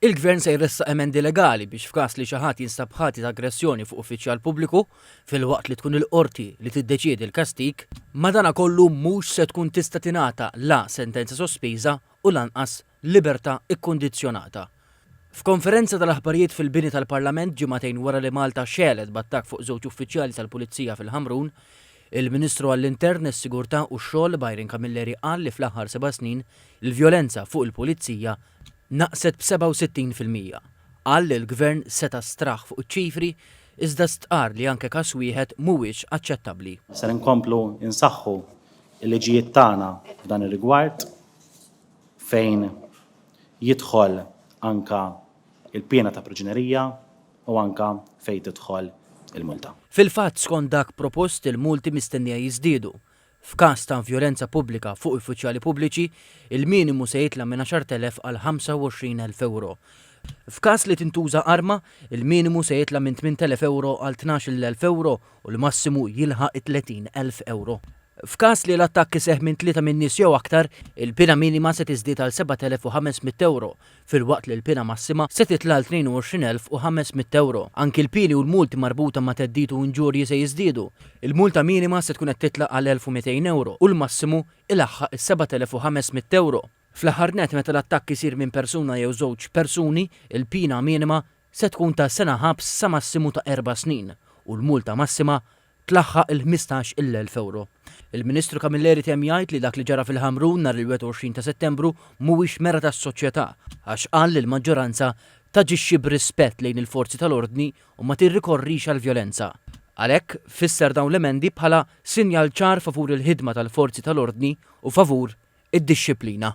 Il-Gvern se jressaq emendi legali biex f'każ li xi ħadd jinstab ħati ta' aggressjoni fuq uffiċjal pubbliku, filwaqt li tkun il-Qorti li tiddeċiedi l-kastig, madanakollu mhux se tkun tista' tingħata la sentenza sospiża u lanqas libertà kkundizzjonata. F'konferenza tal-aħbarijiet fil-bini tal-Parlament ġimagħtejn wara li Malta xegħlet b'attakk fuq żewġ uffiċjali tal-Pulizija fil-Ħamrun, il-Ministru għall-Intern, is-Sigurtà u x-Xogħol Byron Camilleri qal li fl-aħħar seba' snin il-vjolenza fuq il-Pulizija naqset b'67%. Qal li l-Gvern seta' straħ fuq iċ-ċifri iżda stqarr li anke każ wieħed mhuwiex aċċettabbli. Ser inkomplu nsaħħu l-liġijiet tagħna f'dan ir-rigward fejn jidħol anke l-piena ta' priġunerija u anke fejn tidħol il-multa. Fil-fatt, skont dak propost, il-multi mistennija jiżdiedu. F'każ ta' vjolenza pubblika fuq uffiċjali pubbliċi, il-minimu se jitla' minn 10,000 għal 25,000 ewro. F'każ li tintuża arma, il-minimu se jitla' minn 8,000 ewro għal 12,000 ewro u l-massimu jilħaq it-30,000 ewro. F'każ li l-attakk iseħħ minn tlieta min-nies jew aktar, il-piena minima se tiżdied għal 7,500 ewro, filwaqt li l-piena massima se titla' għal 22,500 ewro. Anki l-pieni u l-multi marbuta ma' theddid u inġurji se jiżdiedu. Il-multa minima se tkun qed titla' għal 1,200 ewro u l-massimu ilaħħaq is-7,500 ewro. Fl-aħħar nett, meta l-attakk isir minn persuna jew żewġ persuni, il-piena minima se tkun ta' sena ħabs sa massimu ta' erba' snin u l-multa massima tlaħħaq il-15-il elf ewro. Il-Ministru Camilleri temm jgħid li dak li ġara fil-Ħamrun nhar il-21 ta' Settembru mhuwiex mera tas-soċjetà għax qal li l-maġġoranza taġixxi b'rispett lejn il-forzi tal-ordni u ma tirrikorrix għall-vjolenza. Għalhekk, fisser dawn l-emendi bħala sinjal ċar favur il-ħidma tal-forzi tal-ordni u favur id-dixxiplina.